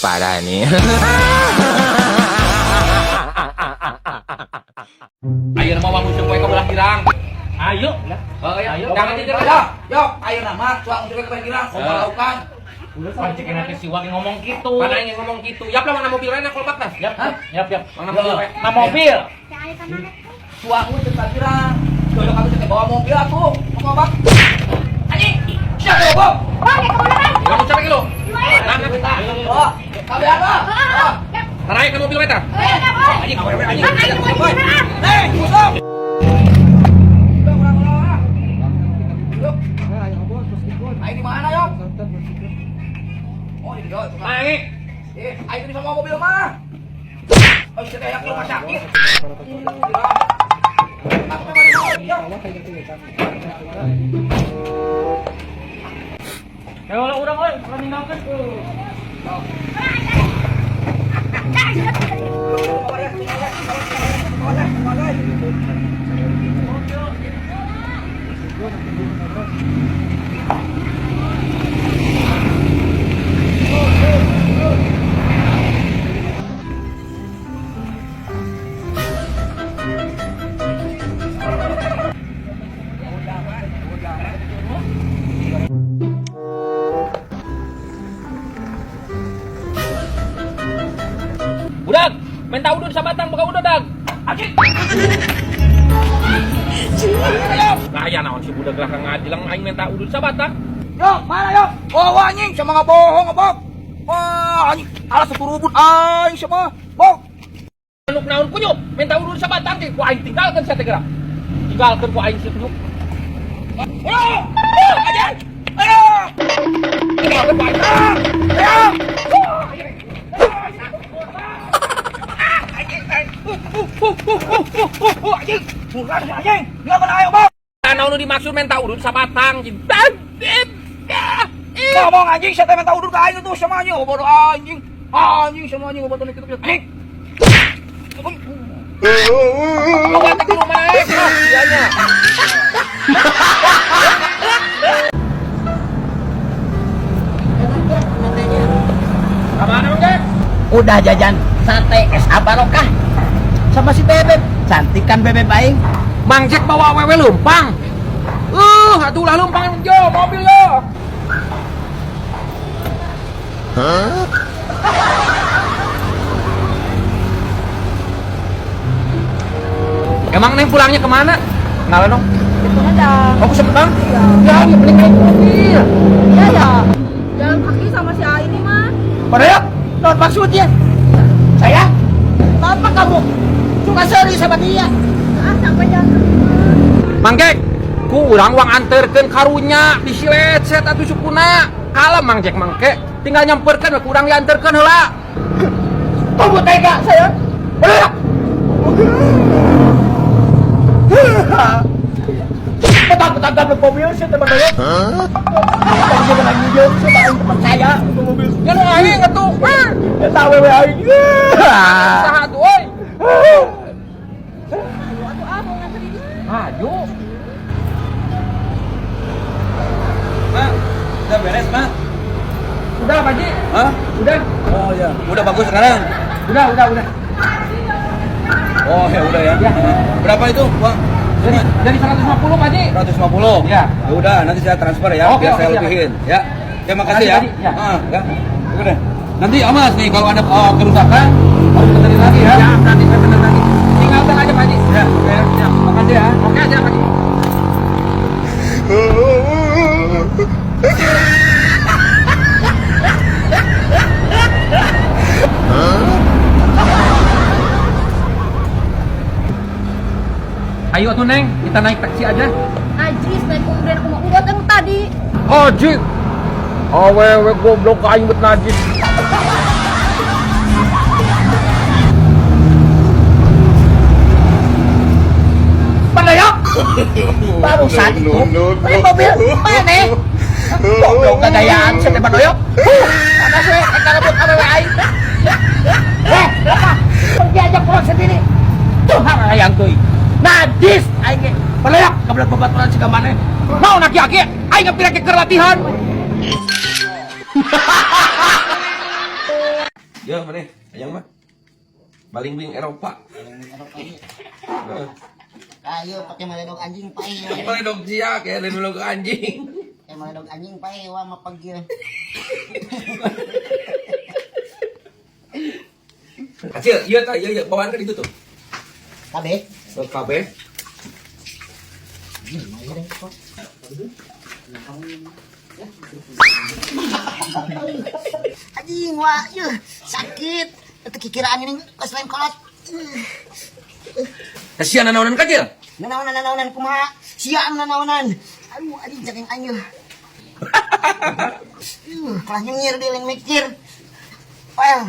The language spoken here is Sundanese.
Parah nih. Ayo nama bangun supaya ka belah girang. Ayo. Oh ya, Ayo. jangan tidur Yo, yo, ayo nama cuang juga ke girang, Eh. laukan. Pancik enak si Wagi ngomong gitu. Mana yang ngomong gitu? Yap lah mana mobil rena kolbak dah. Yap, yap, yap. Mana mobil we? Nah mobil. Cuang lu cepat girang. Yo, kami teh bawa mobil atuh. Mau bak. Anjing. Siapa bok? Kamu capek lu. Nah, nah, Oh, kami apa? Oh. naik ke mobil we tah. Anjing, awewe anjing. Eh, stop. Udah, kurang kurang. Yuk. Ayo di mana, yuk? Oh, di yo. Naik. Eh, ayo di sama mobil mah. Oh, siapa yang ke rumah sakit? Aku memang di yuk. Ya ulah urang euy, ulah ninggalkeun. Budak, minta udud sabatang buka udud dag. Anjing. Lah ya naon si budak lah ngajilang aing minta udud sabatang. Yo, mana yo? Oh, anjing, sama nggak bohong, bok. Wah, anjing, alas satu rubut aing sama, bok. Manuk naon kunyuk, minta udud sabatang teh ku aing tinggalkeun sia teh geura. Tinggalkeun ku aing si kunyuk. Ayo, ayo, anjing. Ayo. Tinggalkeun ku aing. Ayo. Anjing, murah anjing. Nggak kena ayo, bok. Naon nu dimaksud minta udud sabatang? Ngomong anjing, siapa yang minta udut ke aing itu sama anjing, oh, bodoh anjing. Anjing sama anjing, bodoh itu anjing. Bawa teh ke rumah eh. Iya nya. Kamana Mang Jack? Udah jajan sate es barokah sama si Bebek. Cantik kan Bebek aing? Mang Jack bawa awewe leumpang. Atuh lah leumpang yo mobil yo. Emang Neng pulangnya kemana? Kenalan dong. Itu ada. Oh, ke Sumedang? Iya. Ya, ya mending naik mobil. Iya ya. Jalan kaki sama si A ini mah. Padahal, non maksudnya saya apa kamu suka seri sama dia? Ah, sampai jalan kaki mah. Mang Jack, ku urang uang anterkeun karunya bisi lecet atuh sukuna. Kalem Mang Jack mangke, tinggal nyamperkeun we ku urang dianterkeun heula. Kamu tega saya. Padahal, petang-petang mobil sih teman saya. Tadi saya lagi jauh, saya aing percaya ke mobil. Ya nu aing atuh. Eh, Ya tahu wewe aing. Saha atuh euy? Ayo atuh ah mau nganterin. Ayo. Ma, udah beres, Ma? Udah, Pak Ji. Hah? Udah. Oh ya, udah bagus sekarang. Udah. Oh ya udah ya. Berapa itu, Bang? Jadi 150, Pak Ji. 150. Ya. Ya udah, nanti saya transfer ya, Oke, biar oke, saya siap. lebihin ya. Ya makasih Makasih, ya. Pak Ji. Ya. Ah, ya. Udah. Nanti awas nih kalau ada kerusakan harus benerin lagi ya. Ya, nanti saya bener lagi. Tinggalkan aja, Pak Ji. Ya, oke ya. Ya, Makasih ya. Oke aja, Pak Ji. Ayo tuh Neng, kita naik taksi aja. Najis naik kemudian aku mau udah yang tadi. Haji. Awewe goblok aing bet najis. Padahal, barusan itu beli mobil mana? Goblok gagayaan saya teman doyok. Karena saya kalau buat awewe aing. Eh, apa? Pergi aja pulang sendiri. Tuh hayang teuing. Najis aing ge. Padahal kebelet babaturan siga maneh. Mau nak aki aing ngepira keur latihan. Ya, mana? Hayang mah. Balingbing Eropa. Heeh. Ayo pakai maledog anjing pae. Maledog sia kayak lain maledog anjing. Pakai maledog anjing pae wah mapagil. Kacil, iya tah, iya iya bawaan kan itu tuh. Kabeh. Kabeh. Anjing wah, yuh, sakit. Itu kikiraan ini pas lain kolot. Kasihan nanaonan kacil. Nanaonan nanaonan kumaha? Sia anu nanaonan. Aduh, anjing cakeng aing yeuh. Yuh, kalah nyengir dia lain mikir. Well.